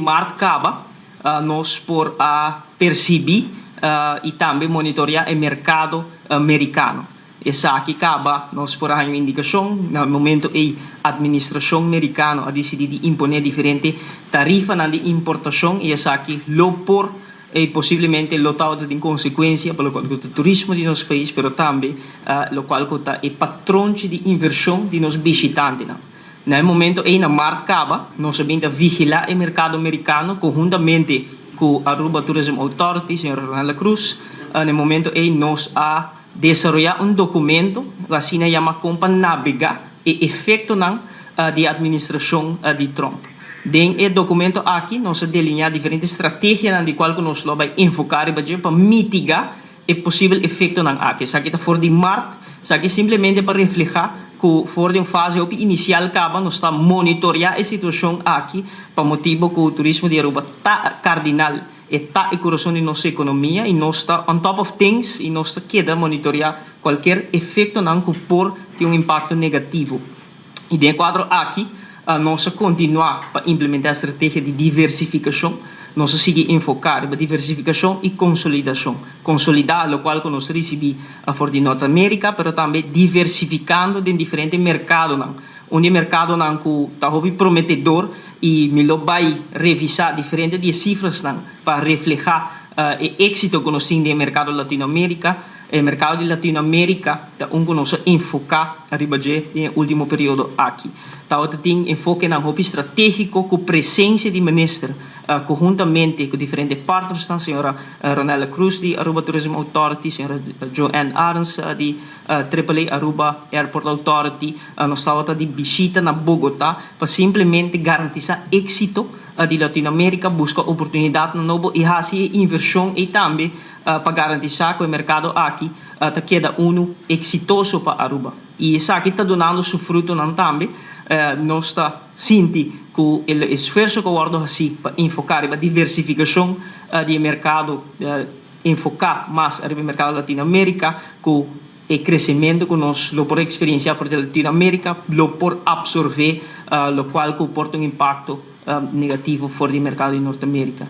maart caba, nos por a percibi y tambe monitorea e mercado Mericano. Esaki caba nos por a haya un indicacion na momento e administracion Mericano a dicidi di impone diferente tarifanan di importacion y esaki lo por y posiblemente lo ta tin consecuencia pa loke ta turismo di nos pais, pero tambe loke ta e patronchi di inversion di nos bishitantenan. Na momento ey na maart caba, nos a bin vigila e mercado Mericano conhuntamente cu Aruba Tourism Authority, señor Ronaldo Cruz. Na momento ey nos a desaroya un documento, asina yama, con pa navega e efectonan di administracion di Trump. Den e documento aki nos a delinea diferente estrategia di cual nos lo bay enfoca pa mitiga e posibel efectonan aki. Esaki ta for di maart, esaki simplemente pa refleha cu for di un fase inicial caba nos ta monitorea e situacion aki pa motibo cu e turismo di Aruba ta cardinal y ta e curason di nos economia y nos ta on top of things y nos ta keda monitorea cualkier efectonan cu por tin un impacto negativo. Y den e cuadro aki, nos ta continua pa implementa e estrategia di diversificacion, nos ta sigui enfoca riba diversificacion y consolidacion. Consolida loke nos a ricibi for di Norte America, pero tambe diversificando den diferente mercadonan. Un mercadonan cu ta prometedor y mi lo bay revisa diferente di cifranan pa refleha e exito cu nos tin den mercado Latino America. E mercado di Latino America ta un cu nos a enfoca riba dje den ultimo periodo aki. Anto, tin enfokenan hopi estrategico cu presencia di minister, conhuntamente cu diferente partners, señora Ronella Cruz di Aruba Tourism Authority, señora Joanne Arns di AAA Aruba Airport Authority, nos tabata di bishita na Bogota pa simplemente garantisa exito di Latino America, busca oportunidad nobo y haci inversion y tambe pa garantisa cu e mercado aki ta keda uno exitoso pa Aruba. Y esaki ta dunando su frutonan tambe. Nos ta sinti cu e esfuerso cu a wordo haci pa enfoca e diversificacion di mercado, enfoca mas riba mercado Latino America, cu e crecemento cu nos lo por experiencia for di Latino America lo por absorbe loke por tin un impacto negativo for di mercado di Norte America.